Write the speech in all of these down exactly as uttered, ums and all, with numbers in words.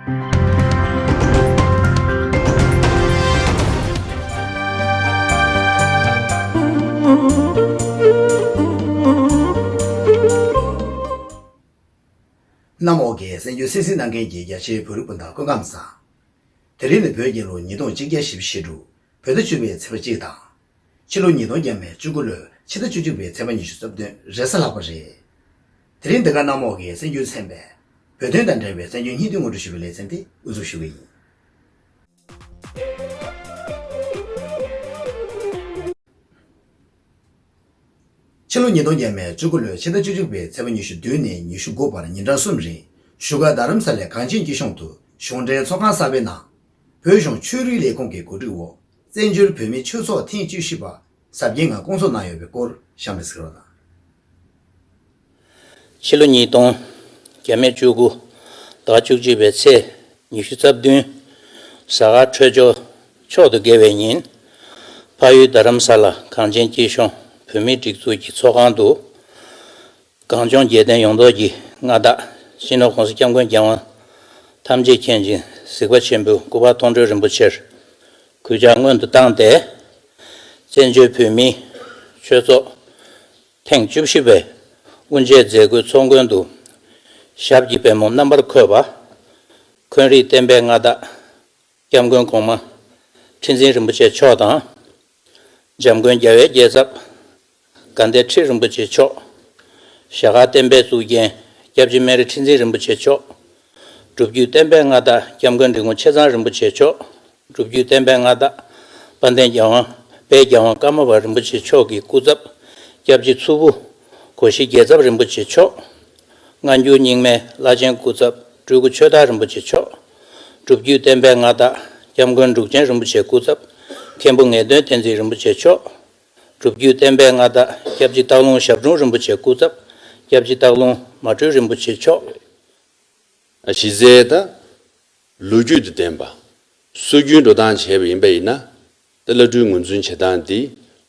གནམ་འོག་གི་གསར་འགྱུར་གསན་གཟིགས་གནང་མཁན་གྱི་རྒྱ་ཆེའི་བོད་རིགས་སྤུན་ཟླ་སྐུ་ཁམས་བཟང་། དེ་རིང་ནི་བོད་རྒྱལ་ལོ་ཉིས་སྟོང་གཅིག་བརྒྱ་བཞི་བཅུ་ཞེ་དྲུག་བོད་ཟླ་བཅུ་པའི་ཚེས་པ་གཅིག་དང་། ཕྱི་ལོ་ཉིས་སྟོང་བརྒྱ་མེད་བཅུ་དགུ་ལོའི་ཕྱི་ཟླ་བཅུ་གཅིག་པའི་ཚེས་པ་ཉི་ཤུ་རྩ་བདུན་རེས་གཟའ་ལྷག་པ་རེད། དེ་རིང་འདི་ག་གནམ་འོག་གི་གསར་འགྱུར་ཚན་པས་བོད་དོན་དང་འབྲེལ་བའི་གསར་འགྱུར་སྙིང་བསྡུས་ངོ་སྤྲོད་ཞུ་བའི་ལེ་ཚན་དེ་དབུ་འཛུགས་ཞུ་གི་ཡིན། ཕྱི་ལོ་ཉིས་སྟོང་བརྒྱ་མེད་བཅུ་དགུ་ལོའི་ཕྱི་ཟླ་བཅུ་གཅིག་པའི་ཚེས་པ་ཉི་ཤུ་བདུན་ནས་ཉི་ཤུ་དགུ་བར་ཉིན་གྲངས་གསུམ་རིང་བཞུགས་སྒར་རྡ་རམ་ས་ལའི་གངས་ཅན་སྐྱིད་གཤོངས་དུ་གཞུང་འབྲེལ་ཚོགས་ཁང་གསར་པའི་ནང་། བོད་གཞུང་ཆོས་རིག་ལས་ཁུངས་ཀྱི་གོ་སྒྲིག་འོག་བཙན་བྱོལ་བོད་མིའི་ཆོས་ཚོགས་ཐེངས་བཅུ་བཞི་པ་གཟབ་རྒྱས་ངང་བསྐོང་ཚོགས་གནང་ཡོད་པའི་སྐོར་གཤམ་ལ་གཟིགས་རོགས་གནང་། ཕྱི་ལོ་ཉིས་སྟོང་བརྒྱ་མེད་བཅུ་དགུ་ཟླ་བ་བཅུ་གཅིག་པའི་ཚེས་ཉི་ཤུ་རྩ་བདུན། གཟའ་སྐར་འཕྲོད་སྦྱོར་མཆོག་ཏུ་དགེ་བའི་ཉིན། ཕ་ཡུལ་རྡ་རམ་ས་ལ་གངས་ཅན་སྐྱིད་གཤོངས་བོད་མིའི་སྒྲིག་འཛུགས་ཀྱི་ཚོགས་ཁང་དུ། གངས་ལྗོངས་རྒྱལ་བསྟན་ཡོངས་རྫོགས་ཀྱི་མངའ་བདག་སྤྱི་ནོར་༸གོང་ས་༸སྐྱབས་མགོན་རྒྱལ་དབང་ཐམས་ཅད་མཁྱེན་ཅིང་གཟིགས་པ་ཆེན་པོའི་སྐུ་པར་མཐོང་གྲོལ་རིན་པོ་ཆེར་གུས་ཕྱག་སྔོན་དུ་བཏང་སྟེ། བཙན་བྱོལ་བོད་མིའི་ཆོས་ཚོགས་ཐེངས་བཅུ་བཞི་པའི་དབུ་འབྱེད་མཛད་སྒོའི་ཚོགས་མགོན་དུ་ཞབས་ཀྱི་པད་མོ་རྣམ་པར་འཁོད་པ། འཁོན་རིགས་བསྟན་པའི་མངའ་བདག་༸སྐྱབས་མགོན་གོང་མ་ཁྲི་འཛིན་རིན་པོ་ཆེ་མཆོག་དང་། འཇམ་མགོན་རྒྱལ་བའི་རྒྱལ་ཚབ་དགའ་ལྡན་ཁྲི་རིན་པོ་ཆེ་མཆོག་ཞྭ་སྒར་བསྟན་པའི་གཙུག་རྒྱན་སྐྱབས་རྗེ་སྨན་རི་ཁྲི་འཛིན་རིན་པོ་ཆེ་མཆོག་སྒྲུབ་བརྒྱུད་བསྟན་པའི་མངའ་བདག་༸སྐྱབས་མགོན་འབྲི་གུང་ཆེ་ཚང་རིན་པོ་ཆེ་མཆོག་སྒྲུབ་བརྒྱུད་བསྟན་པའི་མངའ་བདག་དཔལ་ལྡན་རྒྱལ་དབང་དཔལ་རྒྱལ་དབང་ཀརྨ་པ་རིན་པོ་ཆེ་མཆོག་གི་སྐུ་ཚབ་སྐྱབས་རྗེ་མཚུར་ཕུ་གོ་ཤྲི་རྒྱལ་ཚབ་རིན་པོ་ཆེ་མཆོག་སྔ་འགྱུར་རྙིང་མའི་བླ་ཆེན་སྐུ་ཚབ་སྤྲུལ་སྐུ་ཆོས་བདག་རིན་པོ་ཆེ་མཆོག་སྒྲུབ་བརྒྱུད་བསྟན་པའི་མངའ་བདག་༸སྐྱབས་མགོན་འབྲུག་ཆེན་རིན་པོ་ཆེ་སྐུ་ཚབ་མཁན་པོ་ངེས་དོན་བསྟན་འཛིན་རིན་པོ་ཆེ་མཆོག་སྒྲུབ་བརྒྱུད་བསྟན་པའི་མངའ་བདག་སྐྱབས་རྗེ་སྟག་ལུང་ཞབས་དྲུང་རིན་པོ་ཆེ་སྐུ་ཚབ་སྐྱབས་རྗེ་སྟག་ལུང་མ་སྤྲུལ་རིན་པོ་ཆེ་མཆོག་གཞི་རྩའི་ད་ལོ་རྒྱུས་དང་ལྡན་པ། སྲོལ་རྒྱུན་འགྲོ་སྟངས་བྱས་པ་ཡིན་པ་ཡིན་ན། ད་བླ་སྤྲུལ་ངོས་འཛིན་བྱེད་སྟངས་འདི་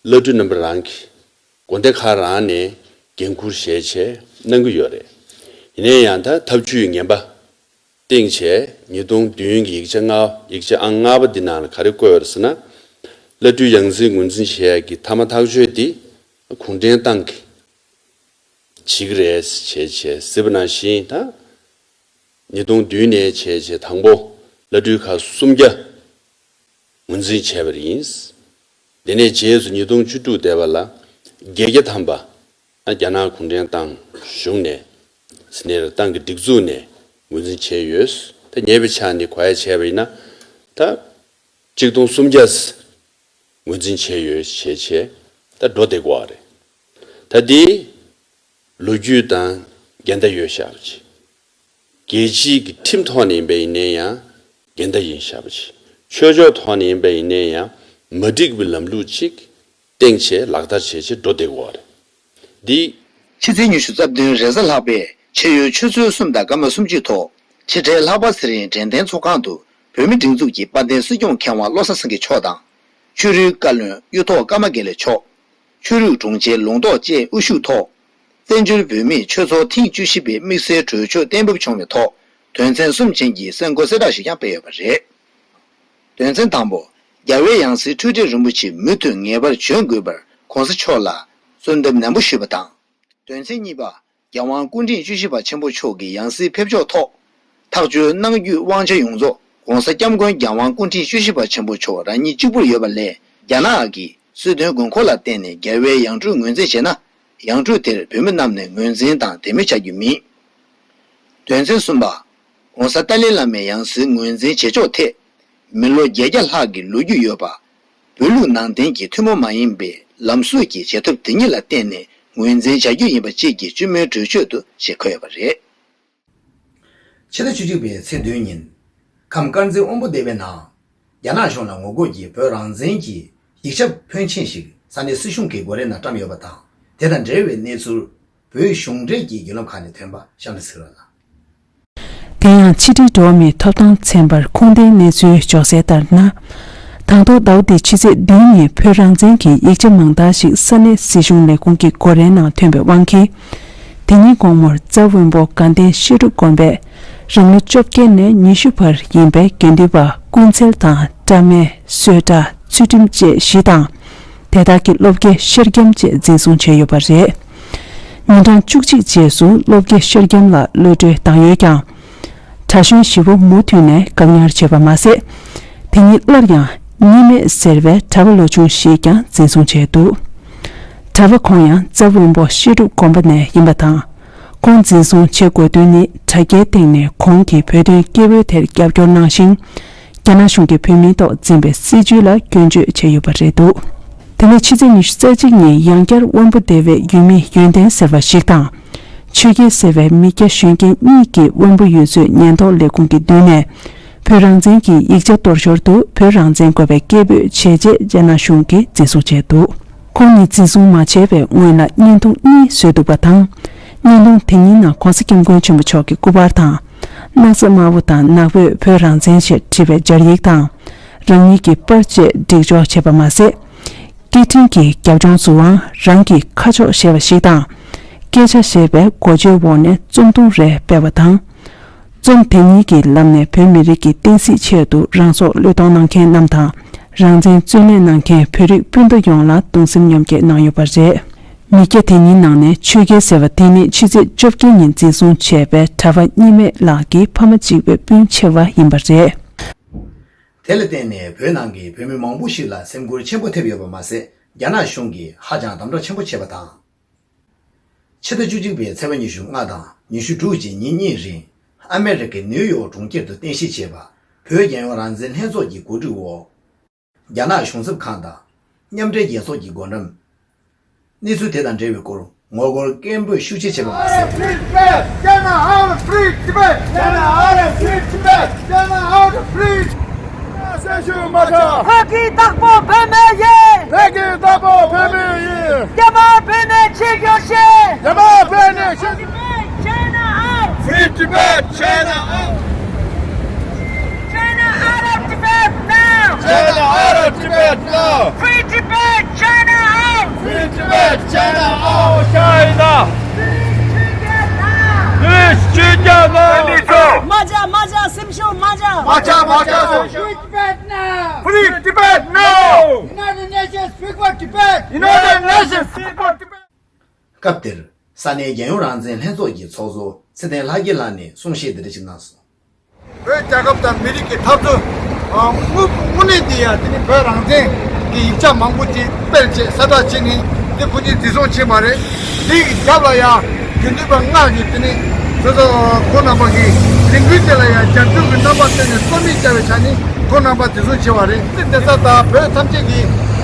བླ་སྤྲུལ་རྣམ་པ་རང་གིས་དགོན་སྡེ་ཁག་རང་ནས་འགན་འཁུར་བཞེས་བྱས་གནང་གི་ཡོད་རེད། ཡིན་ན་ཡང་ད་ཐབས་ཇུས་ངན་པ་བཏིང་བྱས་ཉིས་སྟོང་བདུན་གྱི་ཡིག་ཆ་ལྔ་ཡིག་ཆ་ཨང་ལྔ་པ་འདི་ནང་ལ་ག་རེ་བཀོད་ཡོད་རེད་ཟེར་ན། བླ་སྤྲུལ་ཡང་སྲིད་ངོས་འཛིན་བྱེད་ཡག་གི་མཐའ་མ་ཐག་གཅོད་འདི་གུང་ཁྲན་ཏང་གིས་བྱེད་ཀྱི་རེད་ཅེས་བྱས་ཟེར་བ་ནང་བཞིན་ད། ཉིས་སྟོང་བདུན་ནས་བྱས་བྱས་དང་པོ་བླ་སྤྲུལ་ཁག་སུམ་བརྒྱ་ངོས་འཛིན་བྱས་པ་ཡིན། དེ་ནས་རྗེས་སུ་ཉིས་སྟོང་བཅུ་དྲུག་འདས་པ་ལ་བརྒྱད་བརྒྱ་ཐམ་པ་རྒྱ་ནག་གུང་ཁྲན་ཏང་གཞུང་ནས་ཟེར་ནས་ཏང་གི་སྒྲིག་འཛུགས་ནས་ངོས་འཛིན་བྱས་ཡོད། ད་ཉེ་བའི་ཆར་ནས་གོ་ཡ་བྱས་པ་ཡིན་ན་ད་གཅིག་སྟོང་སུམ་བརྒྱ་ངོས་འཛིན་བྱས་ཡོད་བྱས་བྱས་ད་འགྲོ་བསྡད་ཀྱི་ཡོད་རེད། ད་འདི་ལོ་རྒྱུས་དང་འགལ་ཟླ་ཡོད་ཤག་པ་ཅིག་རྒྱལ་སྤྱིའི་གི་ཁྲིམས་ཐོག་ནས་ཡིན་པ་ཡིན་ན་ཡང་འགལ་ཟླ་ཡིན་ཤག་པ་ཅིག་ཆོས་ཕྱོགས་ཐོག་ནས་ཡིན་པ་ཡིན་ན་ཡང་མ་འགྲིག་པའི་ལམ་ལུགས་ཅིག་བཏིང་བྱས་ལག་བསྟར་བྱས་བྱས་འགྲོ་བསྡད་ཀྱི་ཡོད་རེད། འདི་ཕྱི་ཚེས་ཉི་ཤུ་རྩ་བདུན་རེས་གཟའ་ལྷག་པའི་ཕྱེད་ཡོལ་ཆུ་ཚོད་གསུམ་དང་སྐར་མ་སུམ་ཅུའི་ཐོག་ཕྱི་དྲིལ་ལྷག་པ་ཚེ་རིང་དྲན་རྟེན་ཚོགས་ཁང་དུ་བོད་མི་སྒྲིག་འཛུགས་ཀྱི་དཔལ་ལྡན་སྲིད་སྐྱོང་མཁས་དབང་བློ་བཟང་སེང་གེ་མཆོག་དང་། ཆོས་རིག་བཀའ་བློན་གཡུ་ཐོག་ཀརྨ་དགེ་ལེགས་མཆོག་ཆོས་རིག་དྲུང་ཆེ་ལུང་རྟོགས་བཅས་དབུ་བཞུགས་ཐོག་བཙན་བྱོལ་བོད་མིའི་ཆོས་ཚོགས་ཐེངས་བཅུ་བཞི་པའི་དམིགས་བསལ་གྲོས་ཆོད་གཏན་འབེབས་བྱུང་བའི་ཐོག་དོན་ཚན་གསུམ་ཅན་གྱི་གསར་འགོད་གསལ་བསྒྲགས་ཤིག་ཀྱང་སྤེལ་ཡོད་པ་རེད། དོན་ཚན་དང་པོ། རྒྱལ་བའི་ཡང་སྲིད་འཕྲུལ་སྒྲིག་རིན་པོ་ཆེ་མུ་མཐུད་ངེས་པར་འབྱོན་དགོས་པར་༸གོང་ས་མཆོག་ལ་གསོལ་འདེབས་ནན་པོ་ཞུས་པ་དང་། དོན་ཚན་གཉིས་པ། རྒྱལ་དབང་སྐུ་ཕྲེང་བཅུ་བཞི་པ་ཆེན་པོ་མཆོག་གི་ཡང་སྲིད་ཕེབས་ཕྱོགས་ཐོག་ཐག་གཅོད་གནང་རྒྱུའི་དབང་ཆ་ཡོངས་རྫོགས་༸གོང་ས་༸སྐྱབས་མགོན་རྒྱལ་དབང་སྐུ་ཕྲེང་བཅུ་བཞི་པ་ཆེན་པོ་མཆོག་རང་ཉིད་གཅིག་པུར་ཡོད་པ་ལས། རྒྱ་ནག་གི་སྲིད་དོན་དགོས་མཁོ་ལ་བརྟེན་ནས་རྒྱལ་བའི་ཡང་སྤྲུལ་ངོས་འཛིན་བྱས་ན། ཡང་སྤྲུལ་དེར་བོད་མི་རྣམས་ནས་ངོས་འཛིན་དང་དད་མོས་བྱ་རྒྱུ་མིན། དོན་ཚན་གསུམ་པ། ༸གོང་ས་ཏཱ་ལའི་བླ་མའི་ཡང་སྲིད་ངོས་འཛིན་བྱེད་ཕྱོགས་ཐད། མི་ལོ་བརྒྱད་བརྒྱ་ལྷག་གི་ལོ་རྒྱུས་ཡོད་པ། བོད་ལུགས་ནང་བསྟན་གྱི་ཐུན་མོང་མ་ཡིན་པའི་ལམ་སྲོལ་གྱི་བྱེད་ཐབས་དེ་ཉིད་ལ་བརྟེན་ནས་ངོས་འཛིན་བྱ་རྒྱུ་ཡིན་པ་བཅས་ཀྱི་སྤྱི་མོས་གྲོས་ཆོད་དུ་ཞེས་འཁོད་ཡོད་པ་རེད། ཕྱི་ཟླ་བཅུ་གཅིག་པའི་ཚེས་བདུན་ཉིན། ཁམས་དཀར་མཛེས་དབོན་པོ་སྡེ་བའི་ནང་། རྒྱ་ནག་གཞུང་ལ་ངོ་རྒོལ་གྱིས་བོད་རང་བཙན་གྱི་ཡིག་ཆ་ཕོན་ཆེན་ཞིག་ས་གནས་སྲིད་གཞུང་གི་སྒོ་རའི་ནང་བཀྲམ་ཡོད་པ་དང་། དེ་དང་འབྲེལ་བའི་གནས་ཚུལ། བོད་གཞུང་འབྲེལ་གྱི་བརྒྱུད་ལམ་ཁག་ནས་ཐོན་པ་གཤམ་ལ་གཟིགས་རོགས་གནང་། དེ་ཡང་ཕྱི་དྲིལ་འགྲོ་བ་མིའི་ཐོབ་ཐང་ཚན་པར་ཁུངས་ལྡན་གནས་ཚུལ་འབྱོར་གསལ་ལྟར་ན། དང་ཐོག་ཟླ་བ་འདིའི་ཕྱི་ཚེས་བདུན་ཉིན་བོད་རང་བཙན་གྱི་ཡིག་ཆ་མང་དག་ཞིག་ས་གནས་སྲིད་གཞུང་ལས་ཁུངས་ཀྱི་སྒོ་རའི་ནང་ཐོན་པའི་དབང་གིས། དེ་ཉིན་དགོང་མོར་རྩ་དབོན་པོ་དགའ་ལྡན་བཤད་སྒྲུབ་དགོན་པའི་ རང་ལོ་བཅོ་བརྒྱད་ནས་ཉི་ཤུ་བར་ཡིན་པའི་དགེ་འདུན་པ་ཀུན་གསལ་དང་བཀྲ་མེད། བསོད་གྲགས། ཚུལ་ཁྲིམས་བཅས་བཞི་དང་། དེ་དག་གི་སློབ་དགེ་ཤེར་རྒྱམ་བཅས་འཛིན་བཟུང་བྱས་ཡོད་པ་རེད། ཉིན་གྲངས་བཅུ་གཅིག་རྗེས་སུ་སློབ་དགེ་ཤེར་རྒྱམ་ལ་གློད་གྲོལ་བཏང་ཡོད་ཀྱང་། གྲྭ་གཞོན་བཞི་པོ་མུ་མཐུད་ནས་བཀག་ཉར་བྱས་པ་མ་ཟད། དེ་ཉིན་སླར་ཡང་གཉིས་མེད་ཟེར་བའི་གྲྭ་པ་ལོ་ཆུང་ཞིག་ཀྱང་འཛིན་བཟུང་བྱས་འདུག་གྲྭ་པ་ཁོང་ཡང་རྩ་བོན་པོ་བཤད་སྒྲུབ་དགོན་པ་ནས་ཡིན་པ་དང་། ཁོང་འཛིན་བཟུང་བྱེད་དགོས་དོན་ནི་དྲ་རྒྱའི་སྟེང་ནས་ཁོང་གིས་བོད་དོན་སྐད་འབོད་དེར་རྒྱབ་སྐྱོར་གནང་ཞིང་། རྒྱ་ནག་གཞུང་གིས་བོད་མིའི་ཐོག་འཛིན་པའི་སྲིད་བྱུས་ལ་སྐྱོན་བརྗོད་བྱས་ཡོད་པ་རེད་འདུག་དེ་ནས་ཕྱི་ཚེས་ཉི་ཤུ་རྩ་གཅིག་ཉིན་ཡང་བསྐྱར་དབོན་པོ་སྡེ་བའི་ཡུལ་མི་ཡོན་ཏན་ཟེར་བ་ཞིག་དང་། ཆོས་རྒྱལ་ཟེར་བའི་མི་སྐྱ་གཞོན་སྐྱེས་གཉིས་ཀྱིས་དབོན་པོ་ཡུལ་ཚོའི་ཉེན་རྟོག་ལས་ཁུངས་ཀྱི་མདུན་ནས། བོད་རང་བཙན་གྱི་ཡིག་ཆ་གཏོར་ཞོར་དུ་བོད་རང་བཙན་དགོས་པའི་སྐད་འབོད་བྱས་རྗེས་རྒྱ་ནག་གཞུང་གིས་འཛིན་བཟུང་བྱས་འདུག་ཁོང་ཉིད་འཛིན་བཟུང་མ་བྱས་པའི་སྔོན་ལ་བརྙན་ཐུང་གཉིས་བཟོས་འདུག་པ་དང་། བརྙན་ཐུང་དེ་གཉིས་ནང་༧གོང་ས་༧སྐྱབས་མགོན་ཆེན་པོ་མཆོག་གི་སྐུ་པར་དང་། སྣག་ཚ་དམར་པོ་དང་ནག་པོས་བོད་རང་བཙན་ཞེས་བྲིས་པའི་སྦྱར་ཡིག་དང་། རང་ཉིད་ཀྱི་པར་བཅས་སྒྲིག་འཇོག་བྱས་པ་མ་ཟད། སྐད་འཕྲིན་གྱི་རྒྱབ་ལྗོངས་སུའང་རང་གི་ཁ་ཕྱོགས་ཞེས་པ་ཞིག་དང་། སྐད་ཆ་ཞེས་པའི་འགོ་བརྗོད་འོག་ནས་རྩོམ་ཐུང་རེ་སྤེལ་བ་དང་། རྩོམ་དེ་གཉིས་ཀྱི་ལམ་ནས་བོད་མི་རིགས་ཀྱི་བསྟན་སྲིད་ཆེད་དུ་རང་སྲོག་བློས་གཏོང་གནང་མཁན་རྣམས་དང་། རང་བཙན་རྩོད་ལེན་གནང་མཁན་བོད་རིགས་སྤུན་ཟླ་ཡོངས་ལ་གདུང་སེམས་མཉམ་སྐྱེད་གནང་ཡོད་པ་རེད། མི་སྐྱ་དེ་གཉིས་ནང་ནས་ཆོས་རྒྱལ་ཟེར་བ་དེ་ནི་ཕྱི་ཚེས་བཅོ་བརྒྱད་ཉིན་འཛིན་བཟུང་བྱས་པའི་གྲྭ་པ་གཉིས་མེད་ལགས་ཀྱི་ཕ་མ་གཅིག་པའི་སྤུན་ཆེ་བ་ཡིན་པ་རེད། དེ་ལ་བརྟེན་ནས་བོད་ནང་གི་བོད་མི་མང་པོ་ཞིག་ལ་སེམས་འགུལ་ཆེན་པོ་ཐེབས་ཡོད་པ་མ་ཟད། རྒྱ་ནག་གཞུང་གིས་ཧ་ཅང་དམ་དྲག་ཆེན་པོ་བྱས་པ་དང་། ཕྱི་ཟླ་བཅུ་གཅིག་པའི་ཚེས་པ་ཉི་ཤུ་ལྔ་དང་ཉི་ཤུ་དྲུག་བཅས་ཉིན་གཉིས་རིང་། ཨ་མེ་རི་ཁའི་ནིའུ་ཡོག་གྲོང་ཁྱེར་དུ་རྟེན་གཞི་བྱས་པ། བོད་རྒྱལ་ཡོངས་རང་བཙན་ལྷན་ཚོགས་ཀྱི་གོ་སྒྲིག་འོག་རྒྱ་ནག་གཞུང་ཚབ་ཁང་དང་། མཉམ་འབྲེལ་རྒྱལ་ཚོགས་ཀྱི་སྒོ་འགྲམ། གནས་ཚུལ་དེ་དང་འབྲེལ་བའི་སྐོར་ངོ་རྒོལ་སྐད་འབོད་ཤུགས་ཆེ་བྱས་པ་མ་ཟད། Free Tibet! China out! Free Tibet! China out! Free Tibet! China out! Free! སེམས་ཤུགས་མ་ཆག་བོད་ཀྱི་བདག་པོ་བོད་མི་ཡིན། བོད་ཀྱི་བདག་པོ་བོད་མི་ཡིན། རྒྱ་དམར་བོད་ནས་ཕྱིར་ཤོག་ཤིག་རྒྱ་དམར་བོད་ནས་ཕྱིར། China out! Free Tibet! China out! China out of Tibet now! China out of Tibet now! Free Tibet! China out! Free Tibet! China out! China! Free Tibet now! Free Tibet now! མ་ཆག་མ་ཆག་སེམས་ཤུགས་མ་ཆག་མ་ཆག་མ་ཆག་སེམས་ཤུགས། Free Tibet now! Free Tibet now! United Nations speak for Tibet! United Nations speak for Tibet! སྐབས་དེར། ས་གནས་རྒྱལ་ཡོངས་རང་བཙན་ལྷན་ཚོགས་ཀྱི་ཚོགས་གཙོ་ཚེ་བརྟན་ལྷ་རྒྱལ་ལགས་ནས་གསུང་བཤད་འདི་འདྲ་ཞིག་གནང་སོང་། བོད་རྒྱལ་ཁབ་དང་མི་རིགས་ཀྱི་འཐབ་རྩོད། ཨ། དངོས་དངོས་གནས་དེ་ཡང་དེ་ནི་བོད་རང་བཙན་གྱི་ཡིག་ཆ་མང་པོ་ཅིག་སྤེལ་བྱས་གསལ་བསྒྲགས་བྱས་ནས་དེ་ཁོ་གཉིས་འཛིན་བཟུང་བྱས་པ་རེད། དེའི་རྒྱབ་ལ་ཡང་དགེ་འདུན་པ་ལྔ་ཡོད། དེ་ནི་སོ་སོ་ཁོང་རྣམ་པ་གིས་ལས་འགུལ་དེ་ལ་ཡང་རྒྱབ་སྐྱོར་གྱི་རྣམ་པ་བསྟན་ནས་བསམ་ཡིག་བསྐྱལ་བའི་ཆ་ནས། ཁོང་རྣམ་པ་འཛིན་བཟུང་བྱས་པ་རེད། བཙན་བདེ་ས་དང་བོད་ཐམས་ཅད་ཀྱི་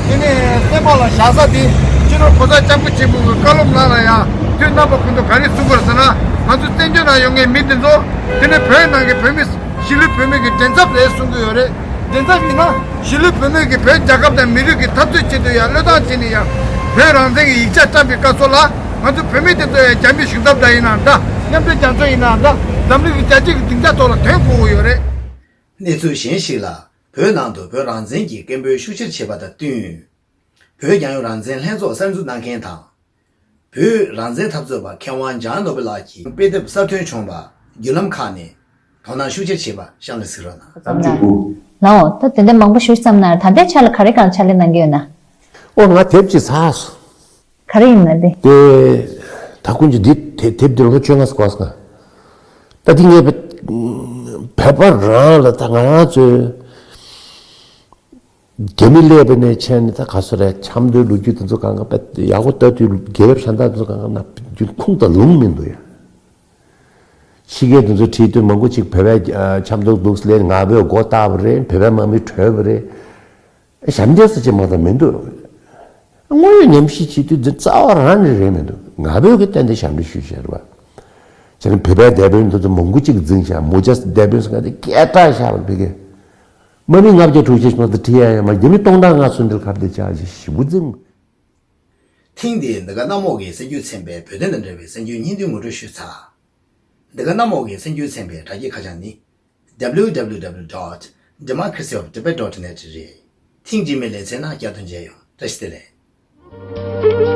དེ་ནས་སེམས་པ་ལ་བཞག་ས་དེ་སྤྱི་ནོར་གོང་ས་སྐྱབས་མགོན་ཆེན་པོ་གི་བཀའ་སློབ་ནང་ལ་ཡང་དུས་རྣམ་པ་ཀུན་ཏུ་ག་རེ་གསུངས་པ་རེད་ཟེར་ན། ང་ཚོ་བཙན་བྱོལ་ནང་ཡོད་མཁན་མི་དེ་ཚོ་དེ་ནས་བོད་ནང་གི་བོད་མི་གཞིས་ལུས་བོད་མི་གི་མགྲིན་ཚབ་རེད་གསུང་གི་ཡོད་རེད། མགྲིན་ཚབ་ཡིན་ན་གཞིས་ལུས་བོད་མི་གི་བོད་རྒྱལ་ཁབ་དང་མི་རིགས་ཀྱི་འཐབ་རྩོད་ཆེད་དུ་ཡང་བློས་བཏང་བྱས་ནས་ཡང་བོད་རང་བཙན་གྱི་ཡིག་ཆ་བཀྲམ་པའི་སྐབས་སུ་ལ་ང་ཚོ་བོད་མི་དེ་ཚོ་ཡང་རྒྱ་མི་གཞུང་ཚབ་འདྲ་ཡིན་ན་འདྲ། མཉམ་འབྲེལ་རྒྱལ་ཚོགས་ཡིན་ན་འདྲ། འཛམ་གླིང་གི་རྒྱལ་སྤྱི་གི་སྡིངས་ཆ་ཐོག་ལ་དོན་གོ་གི་ཡོད་རེད། གནས་ཚུལ་གཞན་ཞིག་ལ། བོད་ནང་དུ་བོད་རང་བཙན་གྱི་སྐད་འབོད་ཤུགས་ཆེར་བྱེད་པ་དང་བསྟུན། བོད་རྒྱལ་ཡོངས་རང་བཙན་ལྷན་ཚོགས་གསར་འཛུགས་གནང་མཁན་དང་། བོད་རང་བཙན་འཐབ་རྩོད་པ་མཁས་དབང་འཇམ་དབྱངས་ནོར་བུ་ལགས་ཀྱིས་དཔེ་དེབ་གསར་ཐོན་བྱུང་བ་བརྒྱུད་ལམ་ཁག་ནས་དོ་སྣང་ཤུགས་ཆེར་བྱེད་པ་གཤམ་ལ་གཟིགས་རོགས་གནང་། ལའོ། ད་དེ་འདྲ་མང་པོ་ཞུ་བསམ་ན་ད་ལྟའི་ཆ་ལ་ག་རེ་གང་ཕྱག་ལས་གནང་གི་ཡོད་ན། ཨོ། ང་དེབ་ཅིག་ཚར་སོང་། ག་རེ་ཡིན་ན་དེ། དེ། ད་ཁོང་ཚོ་འདི་དེ་དེབ་འདི་ལོ་བཅོ་ལྔ་ཙམ་འགོར་སོང་། ད་འདི་ངས་བོད་པ་རང་ལ་ད་ང་རང་ཚོའི་རྒྱ་མི་སླེབས་པ་ནས་བྱས་ནས་ད་ག་ཚོད་རེད། ཆབ་མདོའི་ལོ་རྒྱུས་དེ་ཚོ་གང་ག་དཔེ་ཡག་པོ་ལྟ་དུས་རྒྱལ་རབས་གསལ་བསྒྲགས་དེ་ཚོ་གང་ག་ན་རྒྱུན་ཁུངས་དང་ལུང་མི་འདུག་ཡ། ཕྱི་རྒྱལ་དེ་ཚོ་ཁྲིད་དུས་མང་པོ་ཅིག་བོད་པའི་ཆབ་མདོ་འདུག་སླེབས། ང་ཕོད་མགོ་བཏགས་པ་རེད། བོད་པའི་དམག་མི་བྲོས་པ་རེད། ཞབས་འདྲེན་ས་ཅིག་མ་གཏོགས་མི་འདུག་དངོས་ཡོད་ཉམས་ཞིབ་བྱེད་དུས་འདི་རྩ་བ་རང་ནས་རེད་མི་འདུག་ང་ཕོད་ཀྱིས་གཏན་ནས་ཞབས་འདྲེན་ཞུས་བྱས་རེད་པ། བྱས་ན་བོད་པའི་སྡེ་དཔོན་དེ་ཚོ་མང་པོ་ཅིག་འཛིང་བྱས། མུ་ཇ་སྡེ་དཔོན་ཟེར་མཁན་དེ་སྐད་གྲགས་ཤར་བ་རེད་ཕ་གི། དམག་མི་ལྔ་བརྒྱ་དྲུག་ཅུ་ཞིག་མ་གཏོགས་ཁྲིད་ཡ་ཡོད་མ་རེད། རྒྱ་མི་སྟོང་ཕྲག་ལྔ་སུ་འདིར་ཁ་གཏད་བཅག་བྱས་ཞེ་པོ་འཛིང་། ཐེངས་འདིའི་འདི་ག་གནམ་འོག་གི་གསར་འགྱུར་ཚན་པའི་བོད་དོན་དང་འབྲེལ་བའི་གསར་འགྱུར་སྙིང་བསྡུས་ངོ་སྤྲོད་ཞུས་ཚར། འདི་ག་གནམ་འོག་གི་གསར་འགྱུར་ཚན་པའི་དྲ་རྒྱའི་ཁ་བྱང་ནི། W W W dot democracy of tibet dot net རེད། ཐེངས་རྗེས་མའི་ལེ་ཚན་ནང་བསྐྱར་དུ་མཇལ་ཡོང་། བཀྲ་ཤིས་བདེ་ལེགས།